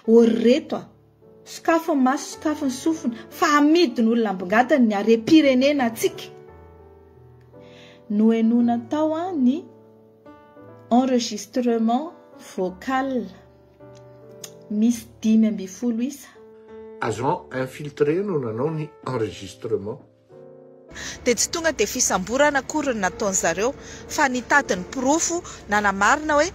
Ô ry reto a! Sokafy ny maso, sokafy ny sofina fa amidin'olona ambongadiny ny harem-pirenena antsika. Nohenoina tao ny enregistrement vocal misy 15 isa. Agent infiltré no nanao ny enregistrement. Dia tsy tonga dia fisamborana akory no nataon'zareo fa nitady ny porofo nanamarina hoe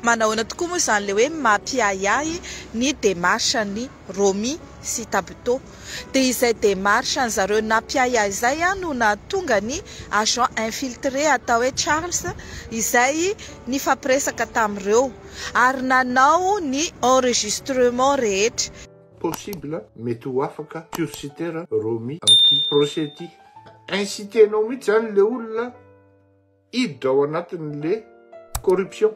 manahoana tokoa moa izany ilay hoe mampiahiahy ny démarche an'i Romy sy Tabuteau. Dia izay démarche an'zareo nampiahiahy izay no nahatonga ny agent infiltré atao hoe Charles izay nifampiresaka tamin'ireo ary nanao ny enregistrement rehetra. Possible mety ho afaka sursiter Romy amin'ity procès ity. Inciter-nao mihitsy zany le olona hiditra ao anatin'le corruption.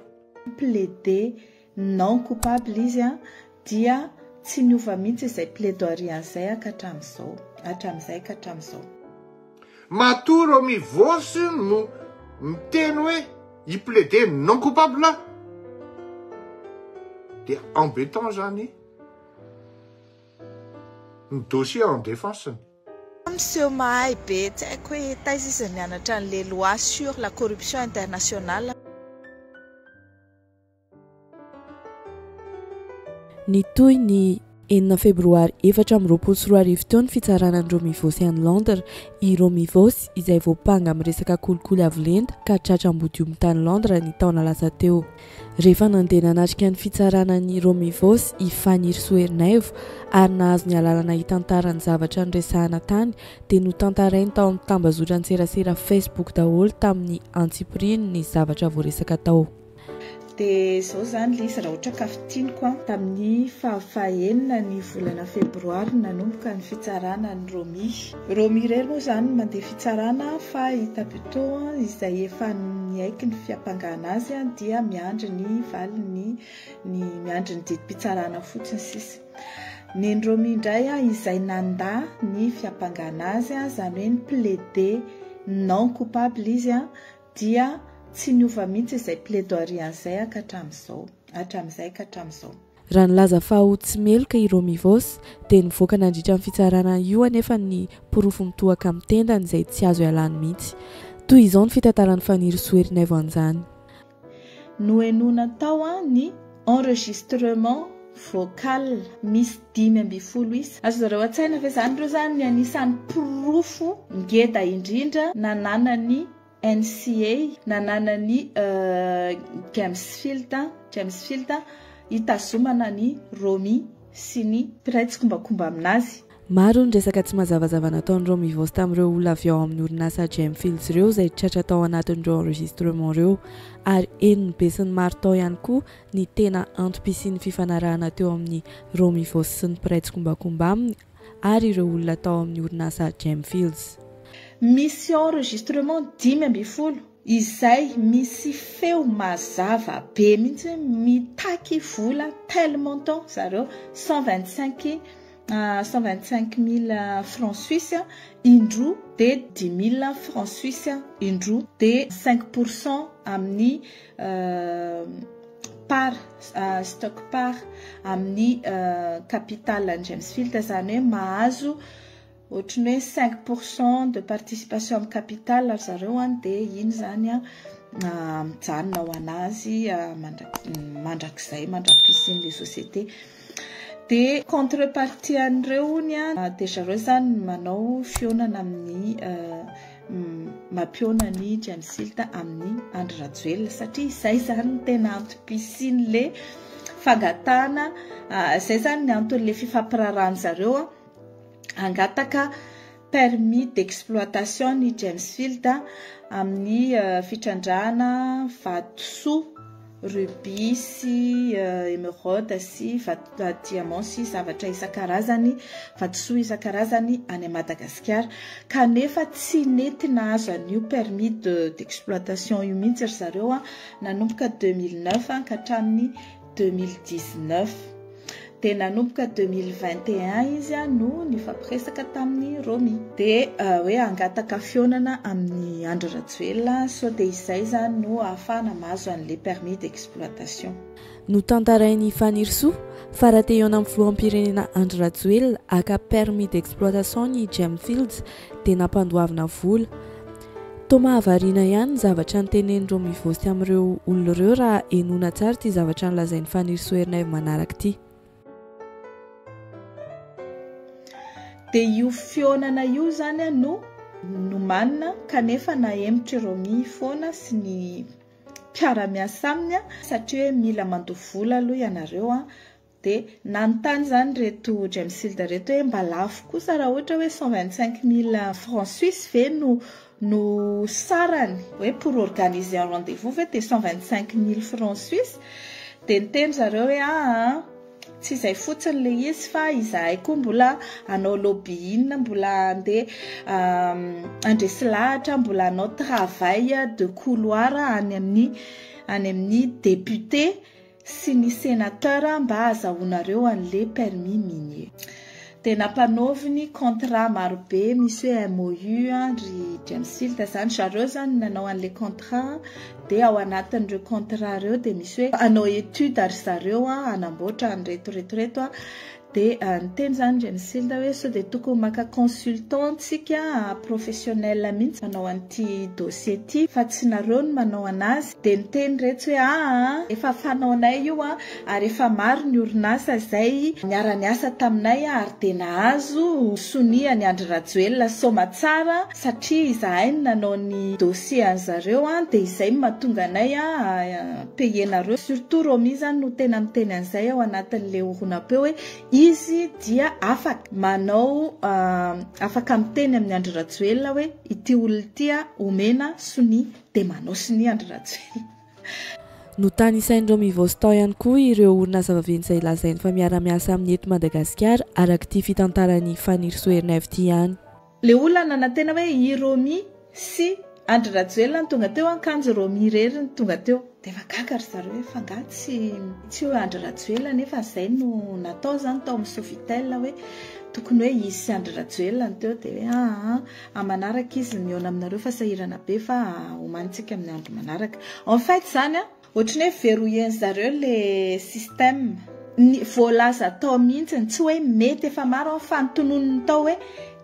Plaider non coupable izy an, dia tsy niova mihitsy izay plaidoirie an'izay an ka hatramin'izao, hatramin'izay ka hatramin'izao. Matoa Romy Voos no miteny hoe hi-plaider non coupable dia embêtant zany ny dossier en défense-ny. Miseho mahay be, tsy haiko hoe taiza izy nianatra an'le loi sur la corruption internationale. Nitohy ny enina febroary 2024 teo ny fitsarana an'i Romy Voos any Londres. I Romy Voos izay voampanga amin'ny resaka kolikoly avo lenta ka tratra ambodiomby tany Londres ny taona lasa teo. Rehefa nandeha nanatrika ny fitsarana an'i Romy Voos i Fanirisoa Ernaivo ary nahazo ny alalana hitantara ny zavatra noresahana tany dia notantarainy tao amin'ny tambazotran-tserasera Facebook daholo tamin'ny antsipiriany ny zavatra voaresaka tao. Dia izao izany ilay izy raha ohatra ka fintiniko an. Tamin'ny faha fahenina ny volana febroary no nanomboka ny fitsarana an'i Romy. Romy irery moa izany no mandeha fitsarana fa i Tabuteau izay efa niaiky ny fiampangana azy dia miandry ny valiny ny miandry ny didim-pitsarana fotsiny sisa. Neny Romy indray izay nandà ny fiampangana azy izany hoe ni-plaider non coupable izy Dia tsy niova mihitsy izay plaidoirie an'izay ka hatramin'izao, hatramin'izay ka hatramin'izao. Raha nilaza fa ho tsy meloka i Romy Voos, dia nivoaka nandritra ny fitsarana io anefa ny porofo mitohaka amin'ny tendany izay tsy azo ialany mihitsy. Toy izao ny fitantaran'i Fanirisoa Ernaivo an'izany. Nohenoina tao ny enregistrement vocal misy 15 isa. Azonareo an-tsaina ve izany? Ireo izany ny anisan'ny porofo ngeda indrindra nananan'ny NCA, nananan'ny Gemsfield, Gemsfield, hitazomana an'i Romy sy ny mpiray tsikombakomba aminazy. Maro ny resaka tsy mazavazava nataon'i Romy Voos tamin'ireo olona avy ao amin'ny orinasa Gemfields ireo izay tratra tao anatin'ireo enregistrement ireo ary henon'ny besinimaro tao ihany koa ny tena antom-pisian'ny fifanarahana teo amin'i Romy Voos sy ny mpiray tsikombakomba aminy ary ireo olona tao amin'ny orinasa Gemfields. Misy enregistrement 15 izay misy feo mazava be mihitsy hoe mitaky vola tel montant zareo, 125 125 mille francs suisse indroa dia 10 mille francs suisse indroa dia 5% amin'ny part stock part amin'ny capital an'i Gemsfield, izany hoe mahazo ohatran'ny hoe 5% de participation amin'ny capital ry zareo an, dia iny izany an mijanona ho an'azy mandrakizay mandra-pisian'ilay société. Dia contrepartie an'ireo hono an, dia zareo izany manao fihaonana amin'ny mampihaona an'i James Hilt amin'i Andry Rajoelina satria izay izany no tena antom-pisian'ilay fangatahana, izay izany ny anton'ilay fifampiraharahan-dry zareo hangataka permis d'exploitation ny James Field amin'ny fitrandrahana vatosoa, rubis sy émeraude sy vato diamant sy zavatra isan-karazany, vatosoa isan-karazany any Madagasikara. Kanefa tsy nety nahazo an'io permis de d'exploitation io mihitsy ry zareo nanomboka 2009 ka hatramin'ny 2019. Dia nanomboka 2021 izy no nifampiresaka tamin'i Romy. Dia hoe hangataka fihaonana amin'i Andry Rajoelina sao dia izay izany no ahafahana mahazo an'ilay permis d'exploitation. Notantarain'i Fanirisoa fa raha te hihaona amin'ny filoham-pirenena Andry Rajoelina haka permis d'exploitation ny Gemfields dia nampandoavina vola. Toa mahavariana ihany ny zavatra notenenin'i Romy Voos amin'ireo olona ireo raha henoina tsara ity zavatra nolazain'i Fanirisoa Ernaivo manaraka ity. Dia io fihaonana io izany no nomanina kanefa nahemotr'i Romy foana sy ny mpiara-miasa aminy satria hoe mila mandoa vola aloha ianareo Dia nanontany izany ireto James Hilda ireto hoe mba lafo kosa raha ohatra hoe 125 000 francs suisse ve no no sarany hoe pour organiser un rendez-vous ve dia 125 000 francs suisse? Dia niteny zareo hoe aa tsy izay fotsiny ilay izy fa izahay koa mbola hanao lobbying, mbola handeha handresy lahatra, mbola hanao travail de couloir any amin'ny any amin'ny député sy ny sénateur mba ahazahoanareo anle permis minier. Dia nampanaoviny contrat marobe misy hoe MOU an ry James Field zany, zareo zany no nanao anle contrat dia ao anatin'ireo contrat ireo dia misy hoe hanao étude ry zareo an, hanamboatra an'ireto reto reto an, Dia niteny izany Remsilda hoe sao dia tokony maka consultant tsika professionnel mihitsy manao an'ity dossier ity fa tsy nareo no manao anazy. Dia niteny retsy hoe aa efa fanaonay io an, ary efa maro ny orinasa izay niara-niasa taminay ary dia nahazo sonia an'i Andry Rajoelina soamatsara satria izahay no nanao ny dossier an'zareo an, dia izay no mahatonga anay payer-nareo. Surtout Romy izany no tena miteny an'izay ao anatin'ilay horonam-peo hoe izy dia afaka manao afaka miteny amin'i Andry Rajoelina hoe ity olona ity omena sonia dia manao sonia Andry Rajoelina. Notanisain'i Romy Voos tao ihany koa ireo orinasa vaventy izay lazainy fa miara-miasa aminy eto Madagasikara araka ity fitantaran'i Fanirisoa Ernaivo ity ihany. Le olona nanantena hoe i Romy sy Andry Rajoelina no tonga teo an, kanjo Romy irery no tonga teo. Dia efa gaga ry zareo hoe fa nga tsy tsy hoe Andry Rajoelina nefa izay no natao izany tao amin'ny Sofitel hoe tokony hoe izy sy Andry Rajoelina no teo dia hoe aa amin'ny manaraka izy mihaona aminareo fa sahirana be fa omanintsika amin'ny andro manaraka. En fait izany an, Ohatry ny hoe verrouiller zareo le système. Ny voalaza tao mihitsy tsy hoe mety efa maro an fa ny tononiny tao hoe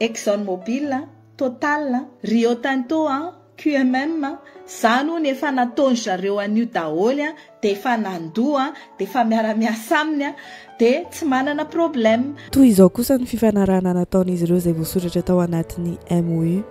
Exxon Mobil, Total, Rio Tinto, QMM, zany hono efa nataon zareo an'io daholo an de efa nandoa an de efa miara miasa aminy an de tsy manana problème. Toy izao kosa ny fifanarahana nataon'izy ireo izay voasoratra tao anatin'ny MOU.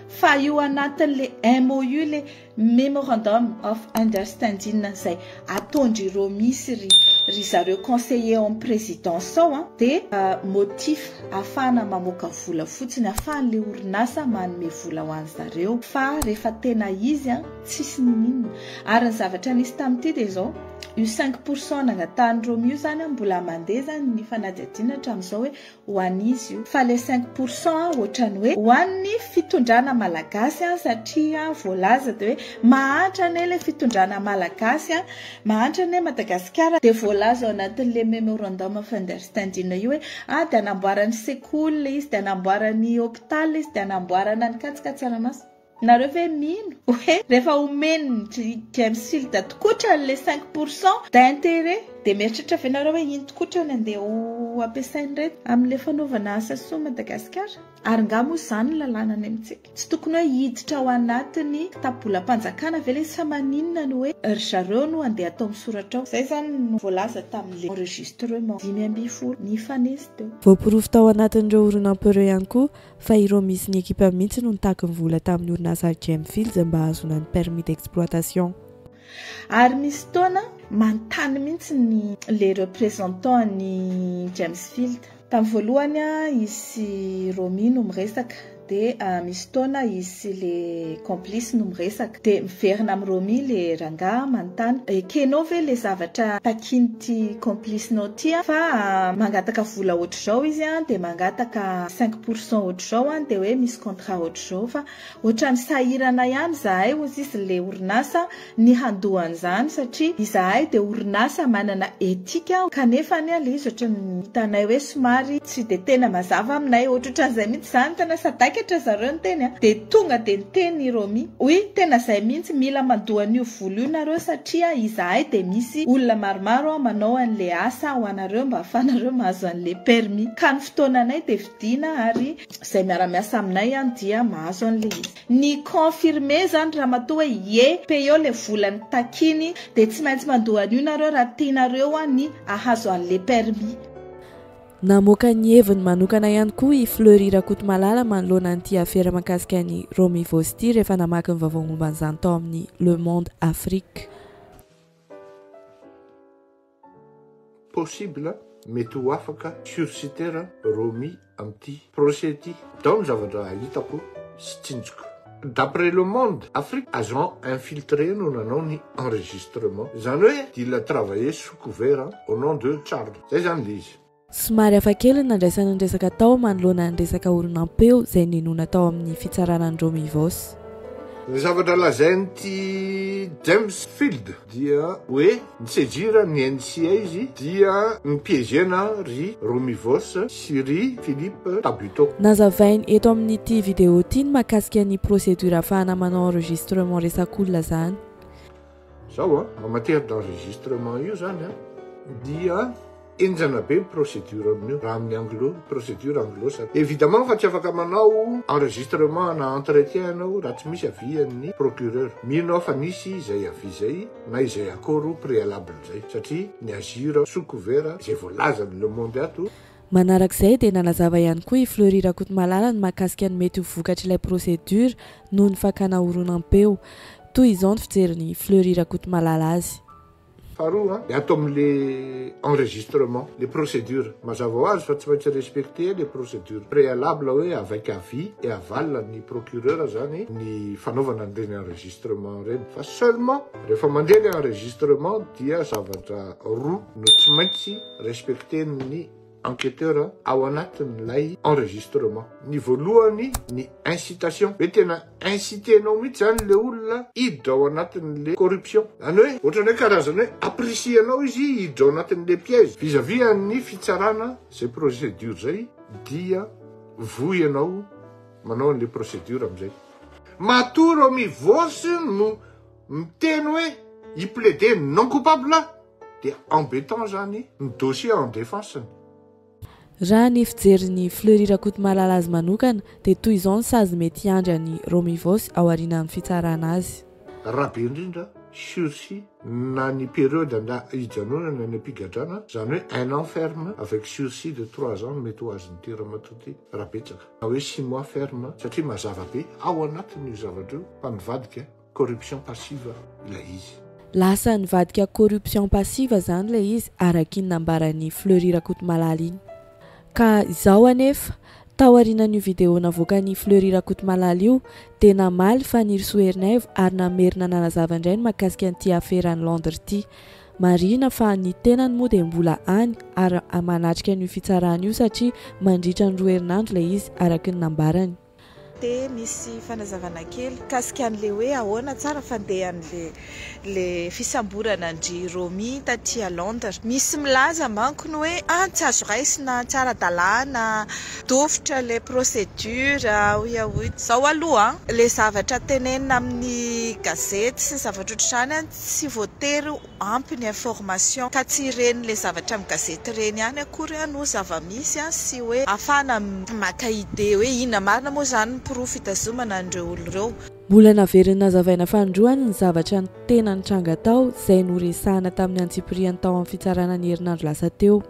Fa io anatin'le MOU le Memorandum of Understanding izay ataon-dry Romy sy ry ry zareo conseiller ao amin'ny présidence ao an, dia motif ahafahana mamoaka vola fotsiny, ahafahan'ilay orinasa manome vola ho an'zareo, fa rehefa tena izy an, tsisy niniana. Ary ny zavatra nisy tamin'ity dia izao, io 5% nangatahan'i Romy io izany an, mbola mandeha izany ny fanadihadiana hatramin'izao hoe ho an'izy io fa le 5% ohatrany hoe ho an'ny fitondrana malagasy an satria voalaza de hoe mahantra anie le fitondrana malagasy an mahantra anie Madagasikara de voalaza ao anatin'le memorandum of understanding io hoe ah de anamboarany sekoly le izy de anamboarany hôpital izy de anamboarana ny katsaka tsaramaso. Nareo ve mino hoe rehefa omen'ny James Field tokotrany le 5% d'intérêt dia mieritreritra ve nareo hoe iny tokotrany andeha ho ampiasain'ireto amin'le fanaovana asa soa Madagasikara? Ary nga moa izany ny lalàna any amintsika? Tsy tokony hoe hiditra ao anatin'ny kitapobolam-panjakana ve le izy fa maninona no hoe ry zareo no andeha atao misoratra ao? Izay izany no voalaza tamin'le enregistrement 15 nifanesy teo. Voaporofo tao anatin'ireo horonam-peo ireo ihany koa fa ireo misy ny ekipa mihitsy no nitaky ny vola tamin'ny orinasa Gemfields mba hahazoana ny permis d'exploitation. Ary misy fotoana manontany mihitsy ny le représentant an'i Gemsfield. Tamin'ny voalohany izy sy Romy no miresaka. Dia misy fotoana izy sy le complice no miresaka. Dia miverina amin'i Romy le rangahy manontany, ekenao ve le zavatra takian'ity complice-nao ity fa mangataka vola ohatr'izao izy dia mangataka 5% ohatr'izao dia hoe misy contrat ohatr'izao fa ohatran'ny sahirana ihany izahay hozy izy le orinasa ny handoa an'izany satria izahay dia orinasa manana etika kanefa anie ilay izy ohatran'ny hitanay hoe somary tsy dia tena mazava aminay ohatrohatran'izay mihitsy izany tena sadaikatra zareo niteny a dia tonga dia niteny i Romy oui tena izay mihitsy mila mandoa an'io vola io nareo satria izahay dia misy olona maromaro manao an'ilay asa ho anareo mba ahafahanareo mahazo an'ilay permis ka ny fotoananay dia vidiana ary izay miara-miasa aminay dia mahazo an'ilay izy. Ni confirmer zany ramatoa hoe ie payeo le vola nitakiany de tsy maintsy mandoa an'io nareo raha tianareo ny ahazo an'le permis. Namoaka ny heviny manokana ihany koa i Fleury Rakotomalala manoloana an'ity afera mahakasika an'i Romy Voos ity rehefa namaky ny vaovao momba an'izany tao amin'ny Le Monde Afrique. Possible mety ho afaka sursiter Romy amin'ity procès ity. Dao ny zavatra hitako sy tsinjoko. D'après Le Monde Afrique, agent infiltré no nanao ny enregistrement. Izany hoe il a travaillé sous couvert au nom de Charles. Zay zany le izy. Somary hafakely ny nandraisana ny resaka tao manoloana ny resaka horonam-peo izay ninoana tao amin'ny fitsarana an'i Romy Voos. Ny zavatra lazain'ity James Field dia hoe ni-saisir ny NCA izy dia ni-piéger-na ry Romy Voos sy ry Philippe Tabuteau. Nazavainy eto amin'ity vidéo ity ny mahakasika ny procédure ahafahana manao enregistrement resak'olona izany. Zao an, en matière d'enregistrement io zany an, dia Henjana be ny procédure amin'io raha amin'ny anglo, procédure anglo sa. Évidemment fa tsy afaka manao enregistrement na entretien ianao raha tsy misy avis an'ny procureur. Mino aho fa nisy izay avis izay na izay accord préalable izay satria ny agir sous couvert izay voalazan'ny Le Monde ato. Manarak'izay dia nanazava ihany koa i Fleury Rakotomalala ny mahakasika ny mety ho vokatr'ilay procédure noho ny fakana horonam-peo. Toy izao ny fijerin'i Fleury Rakotomalala azy. Faharoa, ny ato amin'le enregistrement, le procédure, mazava ho azy fa tsy maintsy respecter le procédure préalable hoe avec avis et aval ny procureur zany ny fanaovana an'ireny enregistrement ireny, fa seulement rehefa mandeha le enregistrement dia zavatra roa no tsy maintsy respecter-n'ny enquêteur ao anatin'ilay enregistrement. Ny voalohany ny incitation, hoe tena inciter-nao mihitsy zany le olona hiditra ao anatin'le corruption. Zany hoe ohatran'ny hoe karazana hoe apprécier-nao izy hiditra ao anatin'le piège vis-à-vis an'ny fitsarana zay procédure zay dia voa ianao manao an'le procédure amizay. Matoa reo mivoce no miteny hoe hi-plaider non coupable Dia embêtant zany ny dossier en défense-ny. Raha ny fijerin'i Fleury Rakotomalala azy manokana dia toy izao ny sazy mety hiandry an'i Romy Voos aorianan'ny fitsarana azy. Raha be indrindra, sursis na ny période na hijanonana any am-pigadrana, izany hoe un an ferme avec sursis de trois ans no mety ho azon'ity ramatoa ity raha betsaka, na hoe six mois ferme satria mazava be ao anatin'io zavatra io fa nivadika. Corruption passive ilay izy. Lasa nivadika corruption passive zany ilay izy araka iny nambaran'i Fleury Rakotomalala iny. Ka izao anefa, taorianan'io video navoakan'i Fleury Rakotomalala io dia namaly Fanirisoa Ernaivo ary namerina nanazava indray ny mahakasika an'ity afera any Londres ity. Marihina fa ny tenany moa dia mbola any ary manatrika an'io fitsarana io satria mandritra ny roa herinandro ilay izy araka ny nambarany. Dia misy fanazavana kely mikasika an'ilay hoe ahoana tsara fandehan'ilay ilay fisamborana an-dry Romy taty à Londres. Misy milaza manko ny hoe ah tsy azo raisina, tsy ara-dalàna, dofotra ilay procédure, hoy aho hoy. Izao aloha an, ilay zavatra tenenina amin'ny gazety sy ny zavatra ohatr'izany an, tsy voatery ampy ny information ka tsy ireny le zavatra amin'ny gazety ireny ihany akory no zava-misy sy hoe ahafahana maka idée hoe inona marina moa izany ny porofo hitazomana an'ireo olona ireo. Mbola naveriny nazavaina fanindroany ny zavatra tena nitranga tao izay noresahana tamin'ny antsipiriany tao amin'ny fitsarana ny herinandro lasa teo.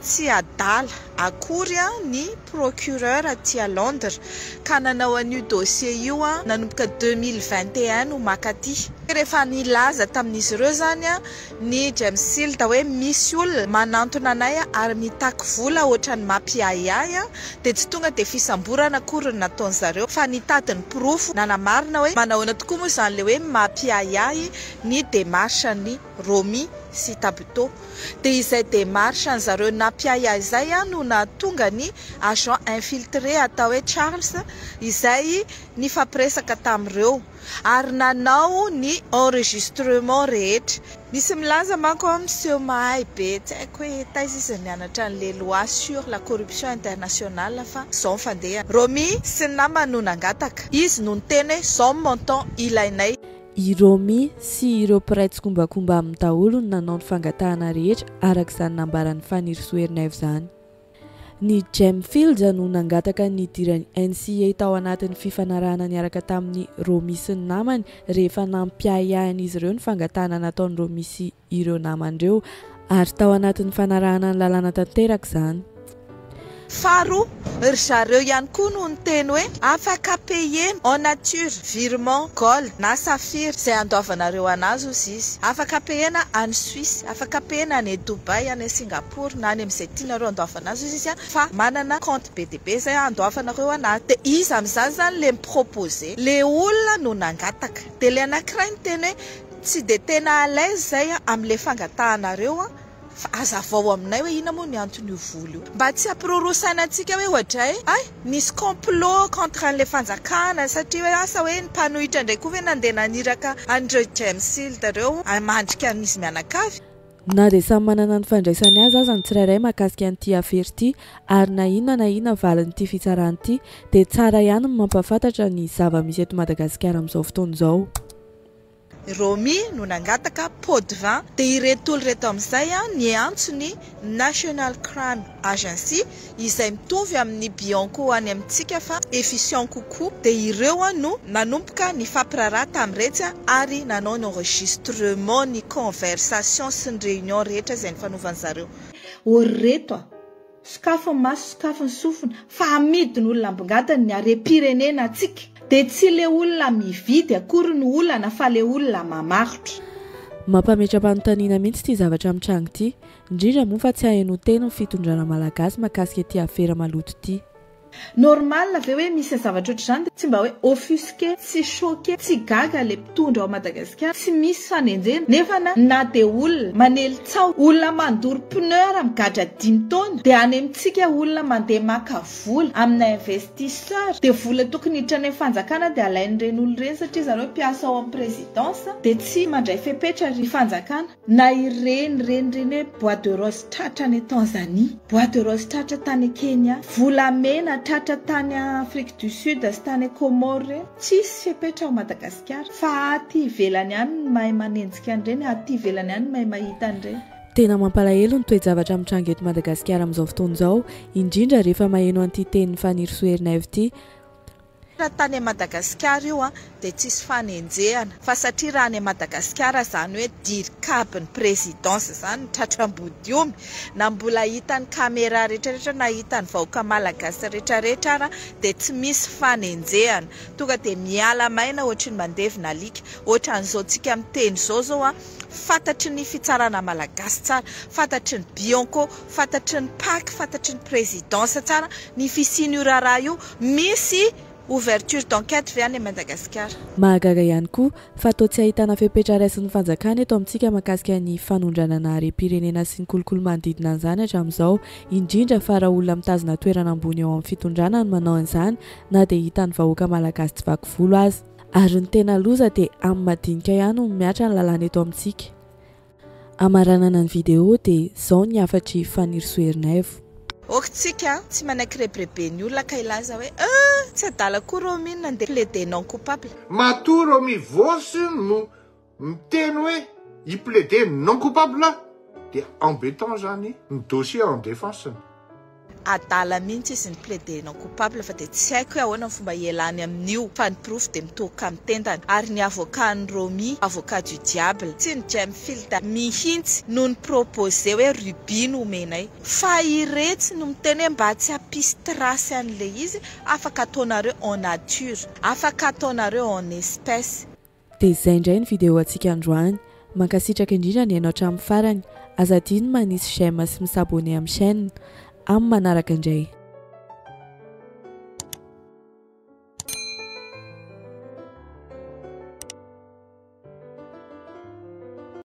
Tsy adala akory ny procureur aty à Londres ka nanao an'io dossier io nanomboka 2021 no maka aty. Rehefa nilaza tamin'izy ireo izany ny Gemfields hoe misy olona manantona anay ary mitaky vola ohatran'ny mampiahiahy dia tsy tonga dia fisamborana akory no nataon-dry zareo fa nitady ny porofo nanamarina hoe manahoana tokoa moa izany ilay hoe mampiahiahy ny démarche-n'i Romy sy Tabuteau. Dia izay démarche an-zareo nampiahiahy izay no nahatonga ny agent infiltré atao hoe Charles izay nifampiresaka tamin'ireo ary nanao ny enregistrement rehetra. Misy milaza manko aho miseho mahay be, tsy haiko hoe taiza izy nianatra an'le loi sur la corruption internationale fa zao ny fandehany. Romy sy ny namany no nangataka, izy no niteny hoe zao ny montant ilainay. I Romy sy ireo mpiray tsikombakomba aminy daholo no nanao ny fangatahana rehetra araka izany nambaran'i Fanirisoa Ernaivo izany. Ny Gemfields no nangataka ny nidiran'ny NCA tao anatin'ny fifanarahana niaraka tamin'i Romy sy ny namany rehefa nampiahiahin'izy ireo ny fangatahana nataon'i Romy sy ireo namany ireo ary tao anatin'ny fanarahana ny lalàna tanteraka izany. Faharoa, ry zareo ihany koa no niteny hoe afaka payer en nature, virement, gold na saphir izay andoavanareo anazy hozy izy. Afaka payer-na any Suisse, afaka payer-na any Dubaï, any Singapour na any amin'izay tianareo andoavana azy hozy izy fa manana compte be dia be izay andoavanareo anazy. Dia iza amin'izany izany ilay mi-proposer? Ilay olona no nangataka. Dia ilay anankiray niteny hoe tsy dia tena à l'aise izay amin'ilay fangatahanareo an. Fa hazavao aminay hoe inona moa ny anton'io vola io. Mba tsy hampiroroa saina antsika hoe oadray, hay, nisy complot contre an'ilay fanjakana satria hoe asa hoe ny mpanohitra indray koa ve nandeha naniraka an'ireo James Hild ireo hamandrika an'izy mianakavy. Na dia samy manana ny fandraisany azy aza ny tsirairay mahakasika an'ity afera ity ary na inona na inona valin'ity fitsarana ity dia tsara ihany ny mampahafantatra ny zava-misy eto Madagasikara amin'izao fotoana izao. Romy no nangataka pot de vin dia ireto olona ireto amin'izay niantso ny National Crime Agency izay mitovy amin'ny Bianco any amintsika fa efficient kokoa dia ireo no nanomboka nifampiraharaha tamin'iretsy ary nanao ny enregistrement ny conversation sy ny réunion rehetra izay nifanovan'zareo. Ô ry reto a! Sokafy ny maso, sokafy ny sofina, fa amidin'ny olona ambongadiny ny harem-pirenena antsika. Dia tsy le olona mividy akory no olana fa le olona mamarotra. Mampametra-panontaniana mihitsy ity zavatra mitranga ity, indrindra moa fa tsy ahenoan-teny ny fitondrana malagasy mahakasika ity afera maloto ity. Normal ve hoe misy zavatra ohatr'izany dia tsy mba hoe offusqué, tsy choqué, tsy gaga le mpitondra ao Madagasikara, tsy misy fanenjehana nefa na na dia olona manely tsaho, olona mandoro pneu ara migadra dimy taona dia any amintsika olona mandeha maka vola amina investisseur dia vola tokony hiditra any amin'ny fanjakana dia alain'ireny olona ireny satria zareo mpiasa ao amin'ny présidence dia tsy mandray fepetra ry fanjakana. Na ireny ireny ireny hoe bois de rose tratra any Tanzanie, bois de rose tratra tany Kenya, volamena tratra tany Afrique du Sud sy tany Comores ireny, tsisy fepetra ao Madagasikara fa aty ivelany any no mahay manenjika an'ireny, aty ivelany any no mahay mahita an'ireny. Tena mampalahelo ny toe-javatra mitranga eto Madagasikara amin'izao fotoana izao, indrindra rehefa maheno an'ity tenin'i Fanirisoa Ernaivo ity. Raha tany Madagasikara io dia tsisy fanenjehana fa satria raha any Madagasikara izany hoe dircab ny présidence izany ny tratra ambodiomby na mbola hitan'ny camera rehetrarehetra na hitan'ny vahoaka malagasy rehetrarehetra ara dia tsy misy fanenjehana tonga dia miala maina ohatry ny mandevina alika ohatran'izao tsika miteny izao zao an fantatry ny fitsarana malagasy tsara fantatry ny bianco fantatry ny pac fantatry ny présidence tsara ny fisian'io raharaha io Misy ouverture d'enquête ve any Madagasikara? Mahagaga ihany koa fa toa tsy ahitana fepetra raisin'ny fanjakana eto amintsika mahakasika ny fanondranana harem-pirenena sy ny kolikoly manodidina an'izany hatramin'izao, indrindra fa raha olona mitazona toerana ambony eo amin'ny fitondrana no manao an'izany na dia hitan'ny vahoaka malagasy tsy vaky volo aza. Ary ny tena loza dia amin'ny madinika ihany no mihatra ny lalàna eto amintsika. Hamaranana ny vidéo dia zao ny hafatr'i Fanirisoa Ernaivo. Ok tsika tsy manaiky rebireben'ny olona ka hilaza hoe euh! Tsy adala koa Romy nandeha plaider non coupable. Matoa Romy Voos no miteny hoe hi plaider non coupable dia embêtant zany ny dossier en défense-ny. Adala mihitsy izy ni-plaider non coupable fa dia tsy haiko hoe ahoana ny fomba hialany amin'io fa ny porofo dia mitohoka amin'ny tendany ary ny avocat n'i Romy avocat du diable tsy ny Gemfield mihitsy no ni-proposer hoe rubis no omenay fa iretsy no miteny hoe mba tsy hampisy trace an'ilay izy afaka ataonareo en nature afaka ataonareo en espèce. Dia izay indray ny vidéo antsika androany. Mankasitraka indrindra nihaino hatramin'ny farany. Aza adino manisy j'aime sy mi-s'abonner amin'ny chaîne. Amin'ny manaraka indray.